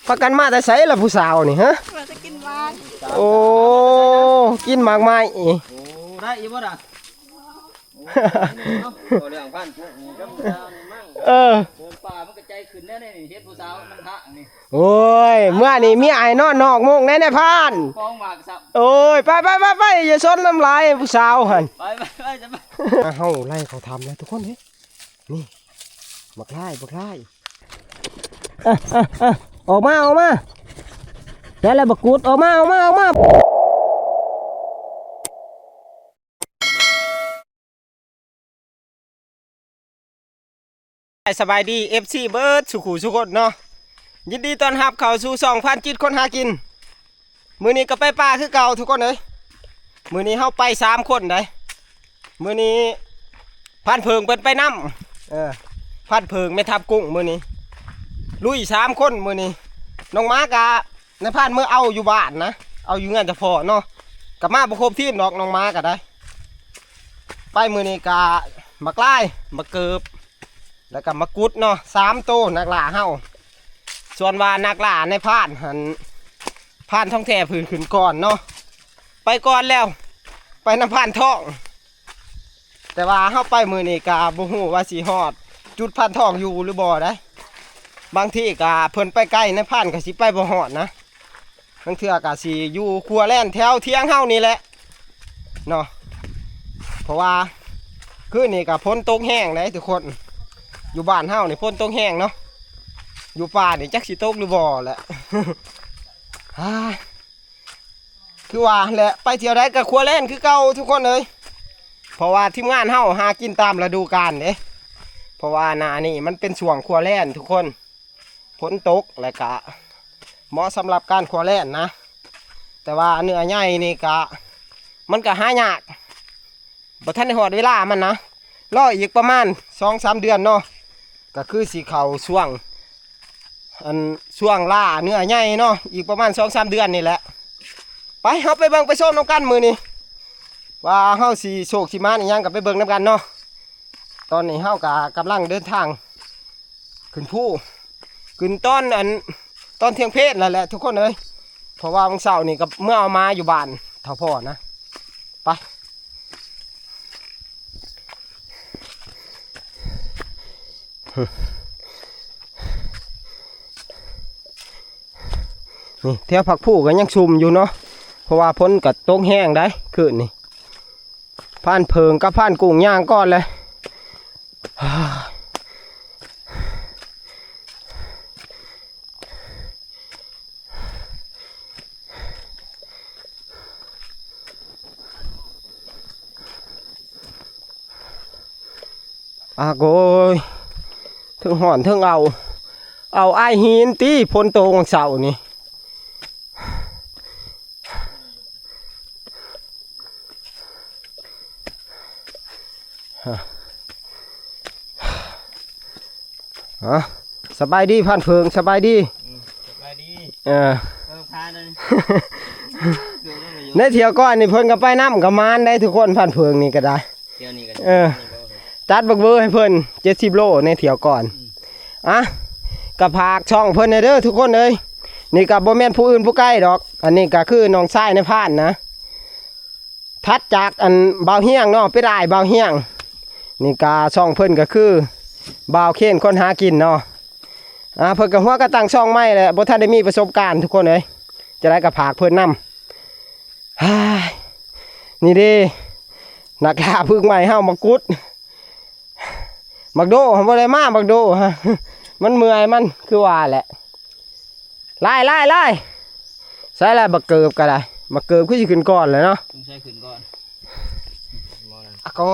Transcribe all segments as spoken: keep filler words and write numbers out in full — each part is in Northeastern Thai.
พากันมาแต่ไสล่ะผู้สาวนี่ฮะ มาจะกินหวาน โอ้ กินหมากไม้ โอ้ ได้อยู่บ่ล่ะ โอ้ เนาะ บ่เรื่องพันธุ์พวกนี้ก็มันมั่ง เออ เดินป่ามันก็ใจขึ้นแน่นี่ เฮ็ดผู้สาวมันทะนี่ โอ้ย เมื่อนี่มีอ้ายนอนนอกมุ้งแน่นายพราน กองหมากสับ โอ้ย ไปไปไปไปอย่าซนน้ำลายผู้สาวหั่น ไปไปไปจะไป อ่ะ เฮาไล่เขาทำแล้วทุกคนเฮ้ย นี่ บักไล่บักไล่ อ่ะอ่ะอ่ะ ออกมา ออกมา ได้แล้วบักกูด ออกมา ออกมา ออกมา สบายดี เอฟซี เบิดสู่คู่สู่คนเนาะ ยินดีต้อนรับเข้าสู่ช่องพรานจิตคนหากิน มื้อนี้ก็ไปป่าคือเก่าทุกคนเอ้ย มื้อนี้เฮาไปสามคนได มื้อนี้พรานเผิงเพิ่นไปนำ เออ พรานเผิงแม่ทัพกุ้งมื้อนี้ ลุยสามคนมื้อนี้ น้องหมากะนายพรานเมือเอาอยู่บ้านนะ เอาอยู่เฮือนเฉพาะเนาะ กะมาบ่ครบทีมดอกน้องหมากะได้ ไปมื้อนี้กะบักลาย บักเกิบ แล้วกะบักกุดเนาะ สามโตนักล่าเฮา ส่วนว่านักล่านายพรานหั่น พรานทองแท้เพิ่นขึ้นก่อนเนาะ ไปก่อนแล้ว ไปนำพรานทอง แต่ว่าเฮาไปมื้อนี้กะบ่ฮู้ว่าสิฮอดจุดพรานทองอยู่หรือบ่ได้ บางทีกะเพิ่นไปไกลนายพรานกะสิไปบ่ฮอดนะ บางเทื่อกะสิอยู่ครัวแล่นแถวเถียงเฮานี่แหละเนาะ เพราะว่าคืนนี้กะฝนตกแฮงเด้ทุกคน อยู่บ้านเฮานี่ฝนตกแฮงเนาะ อยู่ป่านี่จักสิตกหรือบ่แหละ ฮ่า คือว่าแหละ ไปเที่ยวใดก็ครัวแล่นคือเก่าทุกคนเอ้ย เพราะว่าทีมงานเฮาหากินตามฤดูกาลเด้ เพราะว่าหน้านี่มันเป็นช่วงครัวแล่นทุกคน ฝนตกแล้วก็เหมาะสำหรับการครัวแล่นนะ แต่ว่าเนื้อใหญ่นี่ก็ มันก็หายาก บ่ทันได้ฮอดเวลามันนะ รออีกประมาณสองสามเดือนเนาะ ก็คือสิเข้าช่วง อันช่วงล่าเนื้อใหญ่เนาะ อีกประมาณสองสามเดือนนี่แหละ ไป เฮาไปเบิ่งไปชมนำกันมื้อนี้ ว่าเฮาสิโชคสิหมานอิหยังก็ไปเบิ่งนำกันเนาะ ตอนนี้เฮาก็กำลังเดินทาง ขึ้นภู ขึ้นตอนอัน ตอนเที่ยงเพลนั่นแหละทุกคนเอ้ย เพราะว่ามื้อเช้านี่ก็เมือเอามาอยู่บ้านเฒ่าพ่อนะ ไป นี่แถวผักผู้ก็ยังชุ่มอยู่เนาะ เพราะว่าฝนก็ตกแฮงได้คืนนี้ พรานเผิงกับพรานกุ้งย่างก่อนเลย อาโกย เทิงฮ้อนเทิงเอา เอาอ้ายหินตี้ ฝนตกวันเสาร์นี่ ฮะ สบายดีพรานเผิง สบายดี อืม สบายดี เออ เออ พาเลย ในเที่ยวก่อนนี่เพิ่นก็ไปนำกับหมานได้ทุกคน พรานเผิงนี่ก็ได้ เที่ยวนี้ก็ เออ จัดบักเบอร์ให้เพิ่น เจ็ดสิบโลในเที่ยวก่อน อืม อ่ะ ก็ฝากช่องเพิ่นแหน่เด้อทุกคนเอ้ย นี่ก็บ่แม่นผู้อื่นผู้ไกลดอก อันนี้ก็คือน้องชายนายพรานนะ ถัดจากอันบ่าวเฮียงเนาะ เป็นอ้ายบ่าวเฮียง นี่ก็ช่องเพิ่นก็คือบ่าวเคนคนหากินเนาะ อ่า เพิ่นก็หัวกะตั้งช่องใหม่แหละ บ่ทันได้มีประสบการณ์ทุกคนเอ้ย จะได้ก็ฝากเพิ่นนำ ฮ่า นี่เด้ นักล่าฝึกใหม่เฮา บักกุด บักโด บ่ได้มา บักโด ฮะ มันเมื่อยมัน คือว่าแหละ ไล่ ไล่ ไล่ ใส่แล้วบักเกิบก็ได้ บักเกิบคือสิขึ้นก่อนแหละเนาะ ต้องใช้ขึ้นก่อน อ่ะก็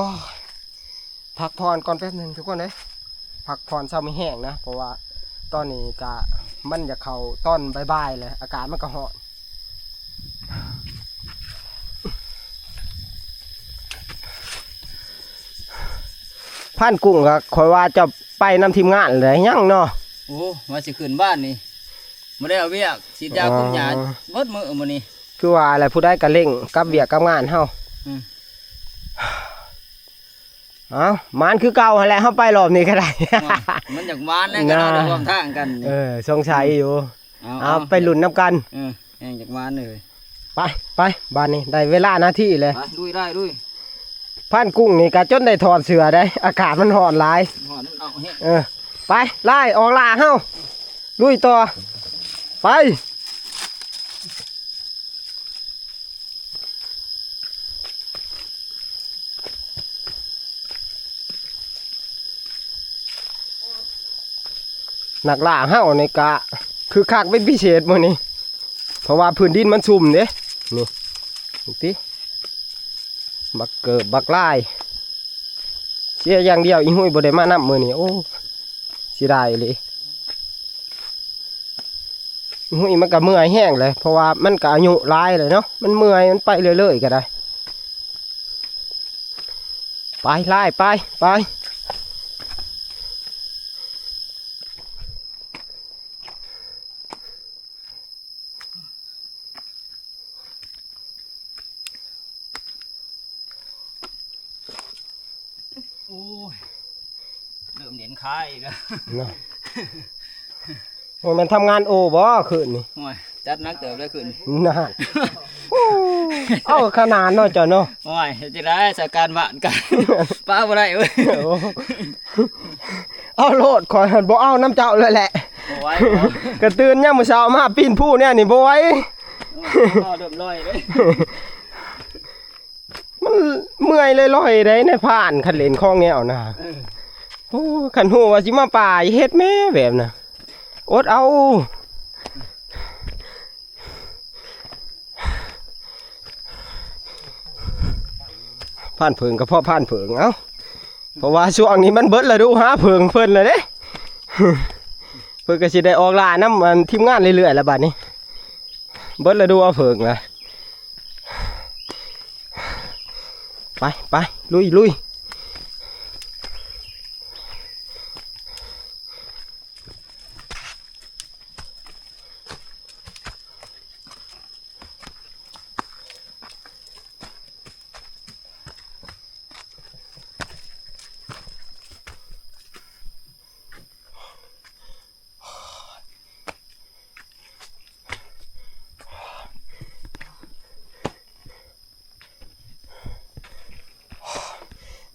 พักผ่อนก่อนแป๊บหนึ่งทุกคนเอ้ย พักผ่อนเซามีแฮงนะ เพราะว่าตอนนี้กะมันอยากเข้าตอนบ่ายๆ แล้ว อากาศมันก็ฮ้อน พรานกุ้งก็ข้อยว่าจะไปนำทีมงานเลย ยังเนาะ โอ้ ว่าสิขึ้นบ้านนี่ บ่ได้เอาเวียก ฉีดยาคุมหญ้า อ๋อ เบิดมื้อมื้อนี้ คือว่าอะไร ผู้ใดก็เร่งกับเวียกกับงานเฮา อืม เอ้า หมานคือเก่าหั่นแหละ เฮาไปรอบนี้ก็ได้ ว่ามันอยากหมานแล้วก็ นะ นอนร่วมทางกันนี่ เออ สงสัยอยู่ เอาเอาเอาไปลุ้นนำกัน เออแห้งจากมานเลย ไป ไป บาดนี้ได้เวลานาทีเลย ไปลุยได้ลุย พรานกุ้งนี่ก็จนได้ถอดเสื้อได้ อากาศมันร้อนหลาย ฮ้อนมันเอาแห้ง เออ ไป ไล่ออกล่าเฮา ลุยต่อ ไป นักล่าเฮานี่กะคึกคักเป็นพิเศษมื้อนี้ เพราะว่าพื้นดินมันซุ่มเด้ นี่ นี่ติ บักเกิบบักลาย เสียอย่างเดียวอีหุยบ่ได้มานำมื้อนี้ โอ้ เสียดายเลย อีหุยมันก็เมื่อยแฮงเลย เพราะว่ามันก็อายุหลายเลยเนาะ มันเมื่อย มันไปเรื่อยๆก็ได้ ไป ไล่ไป ไป โอ้ย เริ่มเหน็นขาอีกแล้ว เนาะ โอ้ย มันทำงานโอบ่คืนนี้ โอ้ย จัดหนักเติบเลยคืนนี้ นั่น โอ้ เอาขนาดเนาะเจ้าเนาะ โอ้ย จะได้สถานการณ์บ้านกัน ป้าบ่ได้เว้ย โอ้ เอาโลด ข่อยหั่นบ่เอานำเจ้าเลยแหละ บ่ไหว บ่ กระตื่นยามมื้อเช้ามาปีนภูเนี่ยนี่บ่ไหว โอ้ย เริ่มลอยเลย มันเมื่อยเลยลอยได้ในผ่านคันเล่นของแนวนะ เออ โอ้ คันฮู้ว่าสิมาป่าเฮ็ดแม่แบบน่ะ อดเอา ผ่านเผิงก็พอผ่านเผิง เอ้า เพราะว่าช่วงนี้มันเบิดฤดูหาเผิงเพิ่นแล้วเด้ เพิ่นก็สิได้ออกล่านำอันทีมงานเรื่อยๆแล้วบัดนี้ เบิดฤดูเอาเผิงละ ไป ไป ลุย ลุย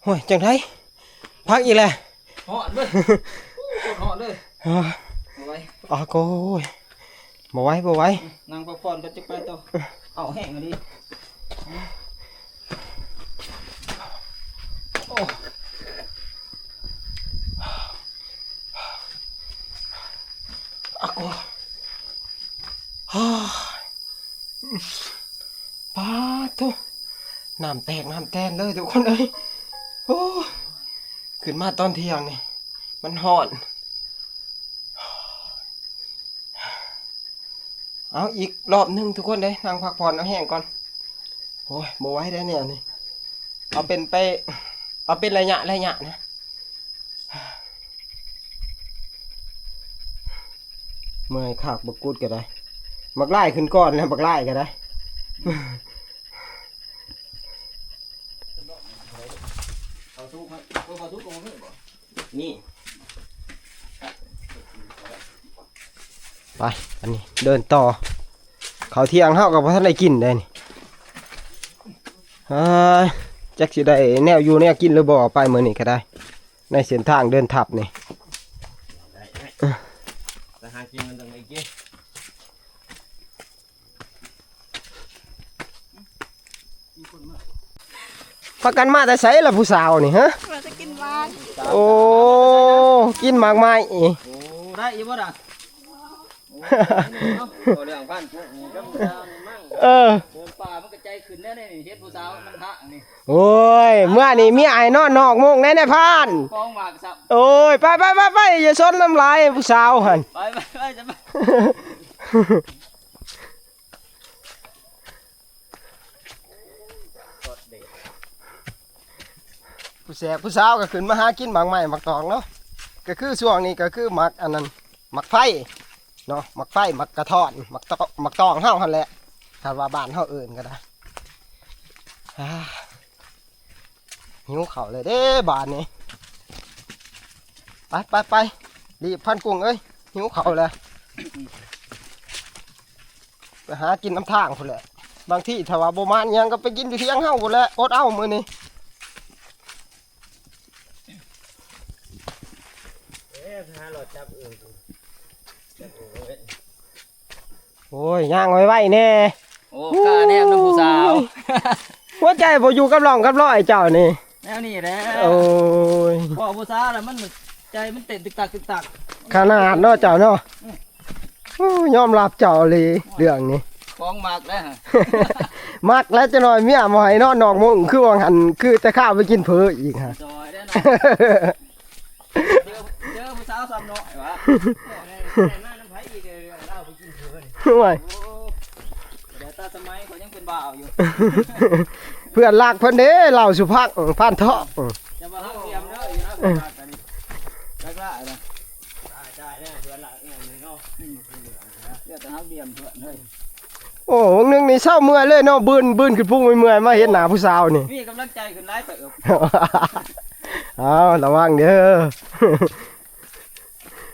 โอ้ย จังได๋ พักอีกแล้ว ฮ้อนเว้ย โอ้ย ฮ้อนเลย อ่า บ่ไหว อ่า โอ้ย บ่ไหว บ่ไหว นั่งพักผ่อนก็จะไปต่อ เอาแห้งอันนี้ โอ้ อ่ะ โอ้ ฮ่า ปาดโธ่ น้ำแตกน้ำแตนเลยทุกคนเอ้ย โอ้ ขึ้นมาตอนเที่ยงนี่ มันฮ้อน เอาอีกรอบหนึ่งทุกคนเด้ย นั่งพักผ่อนเอาแห้งก่อน โอ้ย บ่ไหวได้แนวนี้ เอาเป็นไป เอาเป็นระยะระยะนะ เมื่อยคัก บักกุดก็ได้ บักหลายขึ้นก่อนนะ บักหลายก็ได้ เอาทุกข์ให้ เอาทุกข์ลงให้บ่ นี่ ไป อันนี้เดินต่อ ข้าวเที่ยงเฮาก็บ่ทันได้กินเลยนี่ เอ้ย จักสิได้แนวอยู่แนวกินหรือบ่ ไปมื้อนี้ก็ได้ ในเส้นทางเดินทับนี่ ไปหากินมันตรงไหนกิน พากันมาแต่ไสล่ะผู้สาวนี่ฮะ มาจะกินหวาน โอ้ กินหมากไม้ โอ้ ได้อยู่บ่ล่ะ โอ้ เรื่องพันธุ์พวกนี้ก็มันมั่ง เออ เดินป่ามันก็ใจขึ้นแน่นี่ เฮ็ดผู้สาวมันทะนี่ โอ้ย เมื่อนี่มีอ้ายนอนนอกมุ้งแน่นายพราน กองหมากสับ โอ้ย ไปไปไปไป อย่าสนน้ำลายผู้สาวหั่น ไปไปไปจะไป ผู้แสบผู้สาวก็ขึ้นมาหากินหมากไม้หมากตองเนาะ ก็คือช่วงนี้ก็คือหมากอันนั้น หมากไฟเนาะ หมากไฟ หมากกระท้อน หมากตอ หมากตองเฮาหั่นแหละ คันว่าบ้านเฮาเอิ้นก็ได้ อ่า หิวข้าวเลยเด้บาดนี้ ไปไปไป รีบพรานกุ้งเอ้ย หิวข้าวแล้ว ไปหากินนำทางพู้นแหละ บางทีถ้าว่าบ่มานหยังก็ไปกินอยู่เถียงเฮาพู้นแหละ อดเอามื้อนี้ เอ๊ะ หาหลอดจับอึ่ง จับอึ่งเอาไว้ โอ้ย ย่างไวๆแน่ โอ้ กล้าแนมนำผู้สาว หัวใจบ่อยู่กับร่องกับรอยเจ้านี่ แนวนี้แหละ โอ้ย พอผู้สาวแล้วมัน ใจมันเต้นตึกตักตึกตัก ขนาดเนาะเจ้าเนาะ อืม โอ้ย ยอมรับเจ้าเลยเรื่องนี้ ของมักแล้วฮะ มักแล้วจะหน่อยเมียบ่ให้นอนนอกมุ้ง คือว่าหั่น คือแต่ข้าวไปกินเผลออีกฮะ จอยได้เนาะ เจอ เจอผู้สาวซ้ำเนาะ ไอ้วะ แม่นมาน้ำไผอีกเลย เล่าไปกินเถื่อน ห่วย โอ้ เดี๋ยวตาสมัยเขายังเป็นบ่าวอยู่ เพื่อนรักเพิ่นเด้ เหล้าสุพัก พานทอง จะมาหักเหลี่ยมเด้อ อยู่นะ เพื่อนรักกันนี่ รักละนะ ได้ ได้แน่ เพื่อนรักเนี่ยเนาะ เดี๋ยวจะหักเหลี่ยมเพื่อนเฮ้ย โอ้ วงหนึ่งนี่เศร้าเมื่อยเลยเนาะ บืน บืนขึ้นพุงเมื่อยๆ มาเห็นหน้าผู้สาวนี่ มีกำลังใจขึ้นหลายเติบ เอา ระวังเด้อ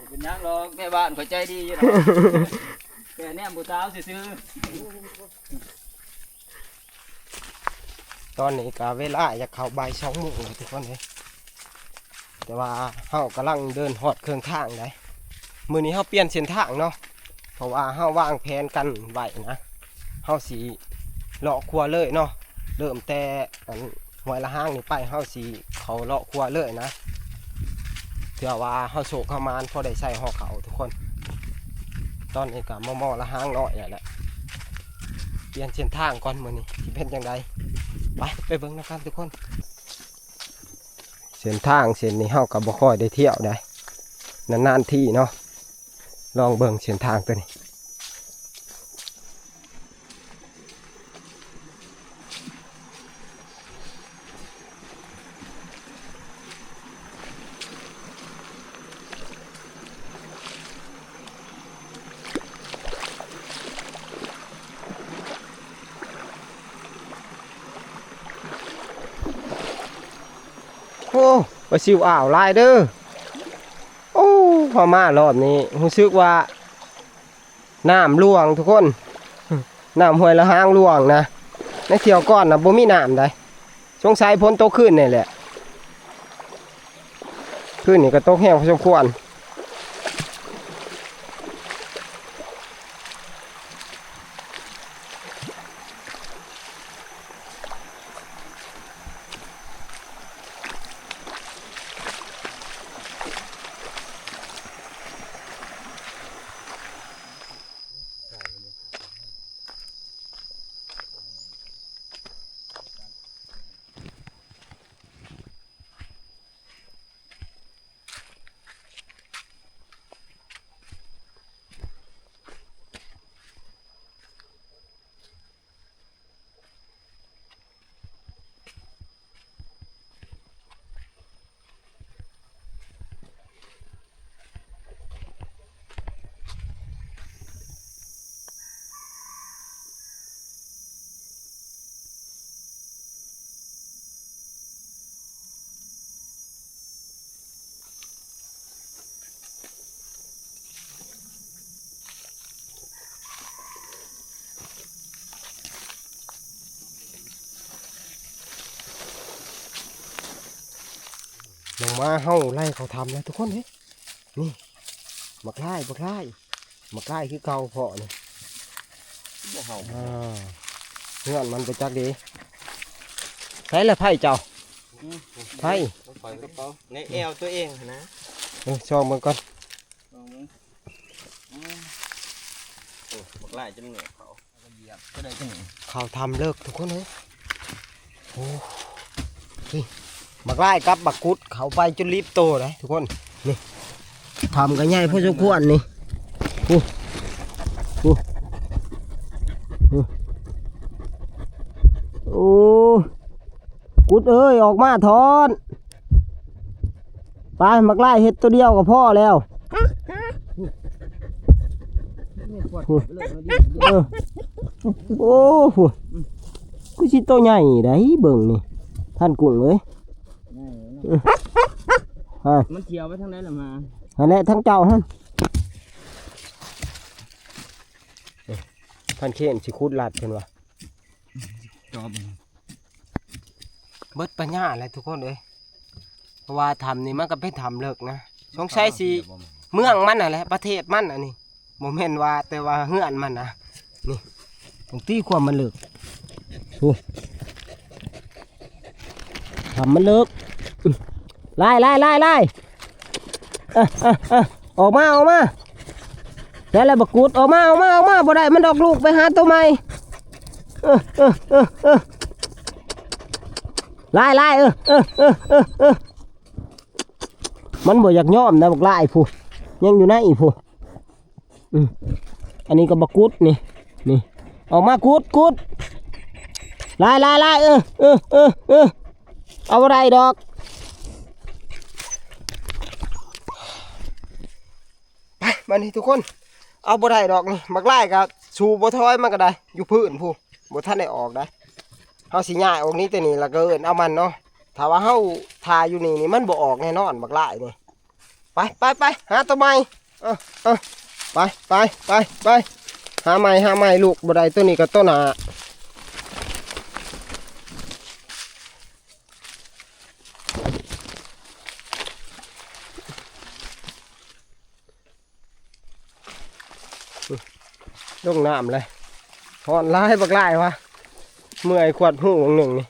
เป็นหยังหรอก แม่บ้านเขาใจดีอยู่ดอก แค่แนมผู้สาวซื่อๆ ตอนนี้ก็เวลาอยากเข้าบ่ายสองโมงแล้วทุกคนเอ้ย แต่ว่าเฮากำลังเดินฮอดเครื่องทางได้ มื้อนี้เฮาเปลี่ยนเส้นทางเนาะ เพราะว่าเฮาวางแผนกันไว้นะ เฮาสิเลาะขัวเลยเนาะ เริ่มแต่อันห้วยละหางนี่ไป เฮาสิเข้าเลาะขัวเลยนะ เพื่อว่าเฮาโชคเฮามานพอได้ใส่ห่อข้าวทุกคน ตอนนี้ก็มอมอละหางน้อยแล้วแหละ เปลี่ยนเส้นทางก่อนมื้อนี้สิเป็นจั่งใด ไป ไปเบิ่งนำกันทุกคน เส้นทางเส้นนี้เฮาก็บ่ค่อยได้เที่ยวได้ นานๆทีเนาะ ลองเบิ่งเส้นทางตัวนี้ โอ้ ปลาซิวอ่าวหลายเด้อ โอ้ พอมารอบนี้รู้สึกว่า น้ำหลวงทุกคน น้ำห้วยละหางหลวงนะ ในเที่ยวก่อนนะบ่มีน้ำใด สงสัยฝนตกคืนนี่แหละ คืนนี้ก็ตกแฮงพอสมควร ลงมาเฮาไล่เขาทำแล้วทุกคนเฮ้ย นี่ บักไล่ บักไล่ บักไล่คือเก่าเพาะนี่ บ่เห่า อ่า เฮือนมันไปจักดี ใช้ละไผ่เจ้า อืม ไผ่ ต้องคอยกระเป๋า ในแอวตัวเองนะ เออ ซองมันก่อน ลองเบิ่ง อืม โอ้ บักไล่จนเหงือกเขา เหยียบก็ได้จัง เขาทำเลิกทุกคนเลย โอ้ นี่ บักไล่กับบักกุด เขาไปจนลิบโตเลยทุกคน นี่ ทำกันใหญ่พอสมควรนี่ โอ้ โอ้ โอ้ โอ้ กุดเอ้ย ออกมาถอน ไป บักไล่เฮ็ดตัวเดียวก็พอแล้ว เออ โอ้โห คือสิโตใหญ่ได้เบิ่งนี่ ท่านกุ้งเอ้ย เออ ฮะ มันเที่ยวไปทางไหนล่ะมา นั่นแหละ ทางเจ้าหั่น พันเคนสิขุดลัดเพิ่นว่า จอบ เบิดปัญญาแหละทุกคนเอ้ย เพราะว่าถ้ำนี่มันก็เป็นถ้ำเลิกนะ สงสัยสิเมืองมันน่ะแหละ ประเทศมันอันนี้ บ่แม่นว่าแต่ว่าเฮือนมันนะ นี่ ตรงที่ความมันเลิก โอ้ ถ้ำมันเลิก ไล่ไล่ไล่ไล่ เออเออเออ ออกมา ออกมา ได้แล้วบักกุด ออกมา ออกมา ออกมา บ่ได้มันดอกลูก ไปหาตัวใหม่ เออเออเออเออ ไล่ไล่ เออเออเออเออเออ มันบ่อยากยอมนะบักไล่ผู้ ยังอยู่ในผู้ อืม อันนี้ก็บักกุดนี่ นี่ ออกมากุดกุด ไล่ไล่ไล่ เออเออเออเออ เอาบ่ได้ดอก ไป มานี่ทุกคน เอาบ่ได้ดอกนี่ บักไล่ก็สู้บ่ถอยมันก็ได้ อยู่พื้นผู้ บ่ทันได้ออกได้ เฮาสิย้ายออกนี้แต่นี่แล้วก็เอิ้นเอามันเนาะ ถ้าว่าเฮาถ่าอยู่นี่นี่มันบ่ออกแน่นอน บักไล่นี่ ไปไปไป หาตัวใหม่ เออเออ ไปไปไปไป หาใหม่ หาใหม่ ลูกบ่ได้ ตัวนี้ก็ตัวหน้า ลงน้ำเลย ฮ้อนหลายบักหลายวะ เมื่อยขวดหูวงหนึ่งนี่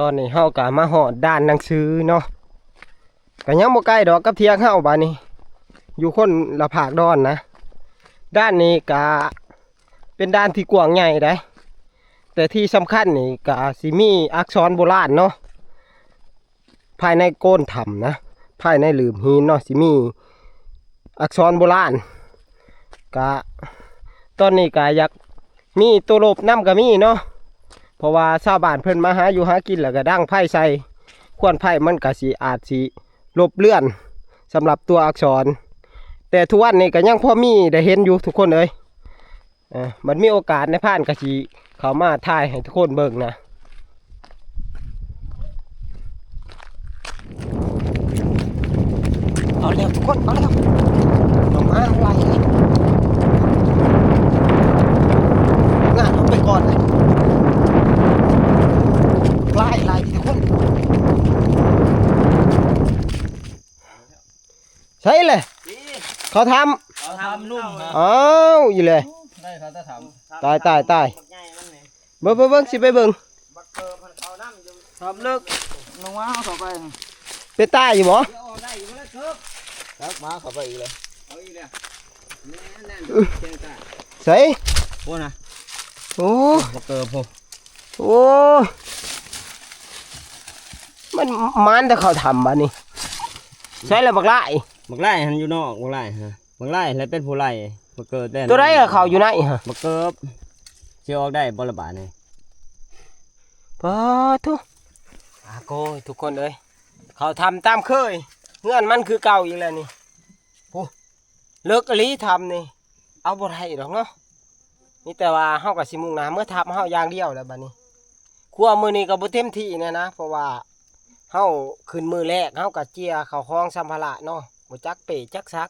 ตอนนี้เฮากะมาฮอดด่านหนังสือเนาะ กะยังบ่ไกลดอกกับเถียงเฮาบาดนี้ อยู่คนละภาคดอนนะ ด่านนี้กะเป็นด่านที่กว้างใหญ่ได๋ แต่ที่สำคัญนี่กะสิมีอักษรโบราณเนาะ ภายในโคนถ้ำนะ ภายในหลืบหินเนาะ สิมีอักษรโบราณ กะ ตอนนี้กะอยากมีตัวลบนำกะมีเนาะ เพราะว่าชาวบ้านเพิ่นมาหาอยู่หากินแล้วกะดังไฟใส่ ควันไฟมันกะสิอาจสิลบเลือนสำหรับตัวอักษร แต่ทุกวันนี้กะยังพอมีได้เห็นอยู่ทุกคนเอ้ย เออ มันมีโอกาสนายพรานกะสิเข้ามาถ่ายให้ทุกคนเบิ่งนะ เอาแล้วทุกคน เอาแล้ว ออกมาหลายเลย งานเอาไปก่อนเลย หลายหลายทุกคน ใช่เลย นี่ เขาทำ เขาทำนุ่มนะ อ้าว อีเลย ได้เขาจะทำ ตาย ตาย ตาย บักใหญ่มันนี่ เบิ่ง เบิ่ง เบิ่ง สิไปเบิ่ง บักเกิบมันเขาน้ำอยู่ ทำเลิก ลงมาเข้าไป เป็นตายอยู่บ่ เดี๋ยวออกได้อยู่แล้วเกิบ ตักมาเข้าไปอีกเลย เอาอีกแล้ว แม่นั่น เสียงตาย ใส่ โอ้นะ โอ้ บักเกิบโห โอ้ มัน มันแต่เขาทำบาดนี้ ใส่แล้วบักหลาย บักหลายหันอยู่นอก บักหลายฮะ บักหลายแล้วเป็นผู้ไล่ บักเกิบแล่น ตัวใดอะเขาอยู่ไหนฮะ บักเกิบ สิออกได้บ่ละบาดนี่ ปาดทุ อาโกย ทุกคนเอ้ย เขาทำตามเคย เฮือนมันคือเก่าอีกแล้วนี่ โอ้ เลิกอีหลีทำนี่ เอาบ่ได้ดอกเนาะ มีแต่ว่าเฮากะสิมุ่งหน้าเมือถ้ำเฮาอย่างเดียวแหละบัดนี้ ครัวมื้อนี้กะบ่เต็มที่แน่นะ เพราะว่าเฮาขึ้นมื้อแรก เฮากะเจียเข้าของสัมภาระเนาะ บ่จักเป้จักซัก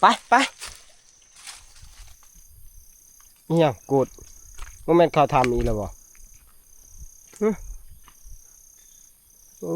ไป ไป อีหยังกูด บ่แม่นเขาทำอีกแล้วบ่ หึ โอ้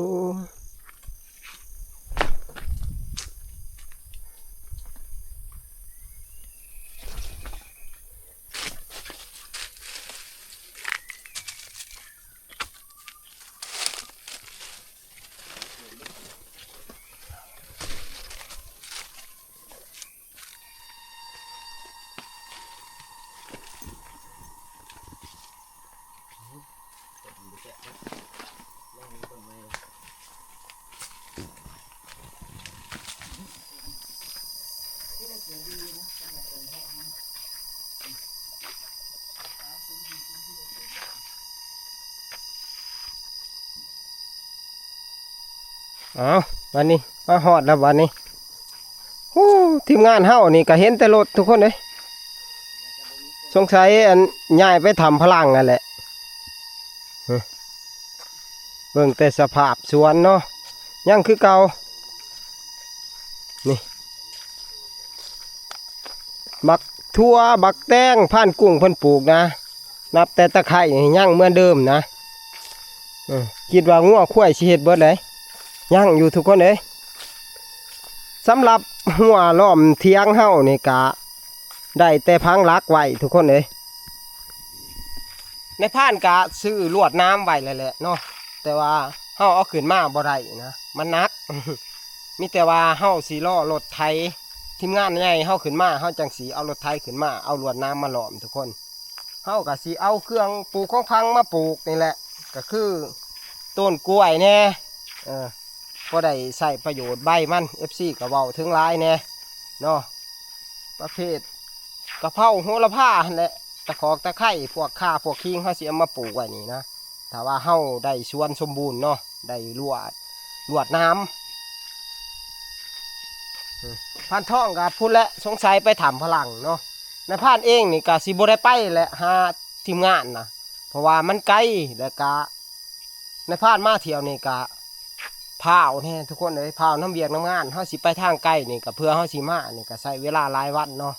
เอา บัดนี้ มาฮอดแล้วบัดนี้ ฮู้ ทีมงานเฮานี่ก็เห็นแต่รถทุกคนเด้ย สงสัยอันย้ายไปถ้ำพลังนั่นแหละ เบิ่งแต่สภาพสวนเนาะ ยังคือเก่า นี่ บักถั่ว บักแตง พานกุ้งเพิ่นปลูกนะ นับแต่ตะไคร้นี่ยังเหมือนเดิมนะ เออ คิดว่างัวควายสิเฮ็ดเบิดเลย ยังอยู่ทุกคนเอ้ย สำหรับฮั้วล้อมเถียงเฮานี่กะ ได้แต่พังหลักไว้ทุกคนเอ้ย นายพรานกะซื้อลวดหนามไว้แล้วแหละเนาะ แต่ว่าเฮาเอาขึ้นมาบ่ได้นะ มันหนัก มีแต่ว่าเฮาสิรอรถไถ ทีมงานใหญ่เฮาขึ้นมา เฮาจั่งสิเอารถไถขึ้นมา เอาลวดหนามมาล้อมทุกคน เฮากะสิเอาเครื่องปลูกของพังมาปลูกนี่แหละ ก็คือต้นกล้วยแหน่ เออ พอได้ใช้ประโยชน์ใบมัน เอฟซี ก็เว้าถึงหลายแหน่เนาะ ประเภทกะเพราโหระพาหั่นแหละ ตะขอกตะไคร้ พวกข่า พวกขิง เฮาสิเอามาปลูกไว้นี่นะ ถ้าว่าเฮาได้สวนสมบูรณ์เนาะ ได้ลวด ลวดหนาม เออ พรานทองก็พูดแล้ว สงสัยไปถ้ำพลังเนาะ นายพรานเองนี่ก็สิบ่ได้ไปแหละ หาทีมงานนะ เพราะว่ามันไกล แล้วก็นายพรานมาเที่ยวนี่ก็พร้าวแหน่ทุกคนเอ้ย พร้าวนำเวียกนำงาน เฮาสิไปทางไกลนี่ก็เพื่อเฮาสิมานี่ก็ใช้เวลาหลายวันเนาะ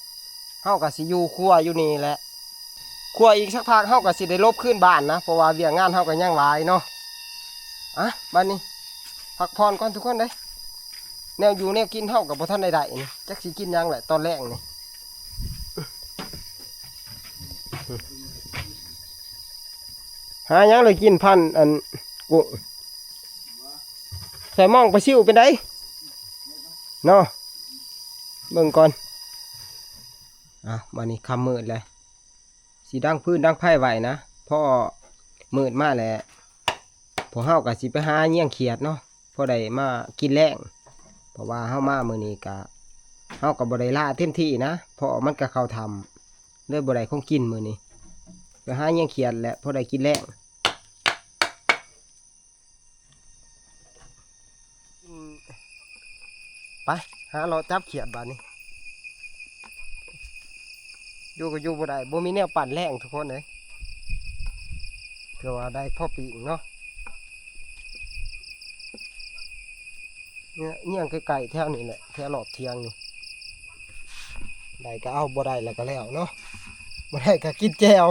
เฮาก็สิอยู่ครัวอยู่นี่แหละ ครัวอีกสักพักเฮาก็สิได้หลบคืนบ้านนะ เพราะว่าเวียกงานเฮาก็ยังหลายเนาะ อ่ะ บัดนี้ พักผ่อนก่อนทุกคนเด้ย แนวอยู่แนวกินเฮาก็บ่ทันได้ได้นี่ จักสิกินหยังแหละตอนแลงนี่ หาหยังเลยกินพันอันกุ้ง ใส่หม่องปลาซิวเป็นไดเนาะ เบิ่งก่อน อ่ะ บัดนี้ค่ำมืดแล้ว สิดังฟืนดังไฟไว้นะ พอมืดมาแล้ว พวกเฮาก็สิไปหาเยียงเขียดเนาะ พอได้มากินแลง เพราะว่าเฮามามื้อนี้ก็ เฮาก็บ่ได้ล่าเต็มที่นะ เพราะมันก็เข้าค่ำ เลยบ่ได้ของกินมื้อนี้ ไปหาเยียงเขียดแหละ พอได้กินแลง ไป หาเลาะจับเขียดบาดนี้ อยู่ก็อยู่บ่ได้ บ่มีแนวปั่นแลงทุกคนเอ้ย ถือว่าได้พอปิ้งเนาะ เนี่ย เยียงใกล้ๆแถวนี้แหละ แถวรอบเถียงนี่ ได้ก็เอา บ่ได้แล้วก็แล้วเนาะ บ่ได้ก็กินแจ่ว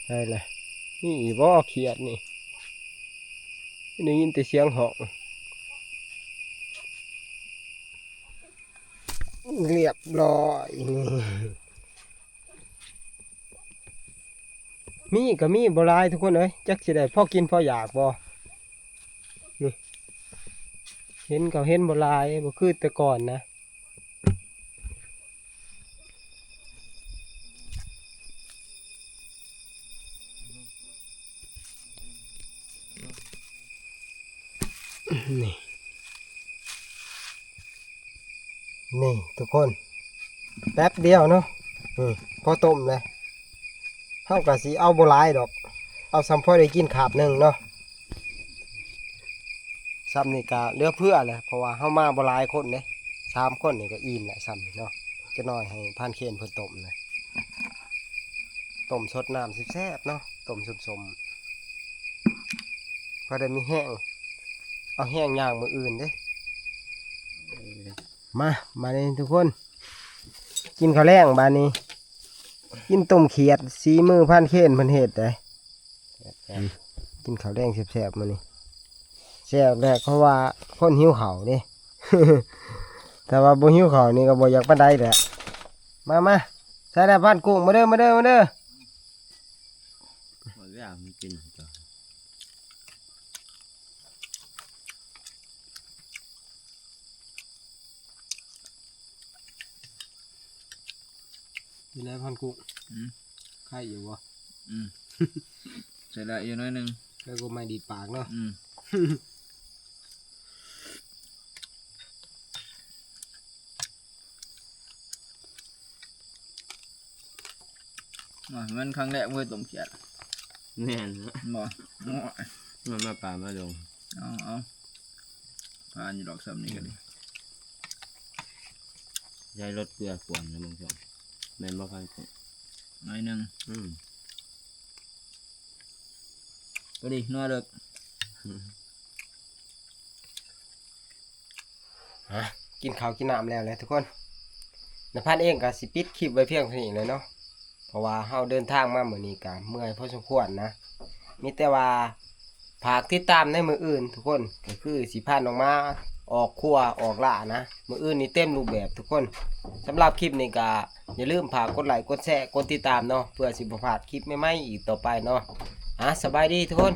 ใช่เลย มีอีบ่เขียดนี่ ได้ยินแต่เสียงฮ้อง เรียบร้อย มีก็มีบ่หลายทุกคนเอ้ย จักสิได้พอกินพออยากบ่ นี่ เห็นก็เห็นบ่หลาย บ่คือแต่ก่อนนะ นี่ นี่ทุกคน แป๊บเดียวเนาะ อืม พอต้มเลย เฮาก็สิเอาบ่หลายดอก เอาส่ำพอได้กินคาบหนึ่งเนาะ ส่ำนี่ก็เหลือเฟือแหละ เพราะว่าเฮามาบ่หลายคนเด้ สามคนนี่ก็อิ่มแหละส่ำนี่เนาะ จะน้อยให้พรานเคนเพิ่นต้มเลย ต้มสดน้ำแซ่บๆเนาะ ต้มส้มๆ พอได้มีแฮง เอาแฮงย่างมื้ออื่นเด้ มา มานี่ทุกคน กินข้าวแลงบาดนี้ กินต้มเขียด สีมือพรานเคนเพิ่นเฮ็ดเด้ กินข้าวแลงแซ่บๆมื้อนี้ แซ่บแหละ เพราะว่าคนหิวข้าวเด้ ถ้าว่าบ่หิวข้าวนี่ก็บ่อยากปานใดแหละ มา มา ใส่แล้วพรานกุ้ง มาเด้อ มาเด้อ มาเด้อ หมดแล้วมันกินจ้ะ เป็นไงพรานกุ้ง อืม ไข่อยู่บ่ อืม ใส่ได้อยู่หน่อยหนึ่ง แล้วก็ไม่ดีดปากเนาะ อืม อ่ะ มันครั้งแรกเว้ยต้มเขียด แม่นนะ บ่ มันมาป่ามาดง เอา เอา ผ่านอยู่ดอกซ้ำนี่ก็ดี ใช้รถเกลือป่วนนะมึงชม แม่นบ่พรานกุ้ง หน่อยหนึ่ง อืม ก็ดี นัวเลิก ฮะ กินข้าวกินน้ำแล้วแหละทุกคน นายพรานเองก็สิปิดคลิปไว้เพียงเท่านี้เลยเนาะ เพราะว่าเฮาเดินทางมามื้อนี้ก็เมื่อยพอสมควรนะ มีแต่ว่าฝากติดตามในมื้ออื่นทุกคน ก็คือสิพาน้องหมาออกครัวออกล่านะ มื้ออื่นนี่เต็มรูปแบบทุกคน สำหรับคลิปนี้ก็อย่าลืมฝากกดไลค์ กดแชร์ กดติดตามเนาะ เพื่อสิบ่พลาดคลิปใหม่ๆอีกต่อไปเนาะ อ่ะ สบายดีทุกคน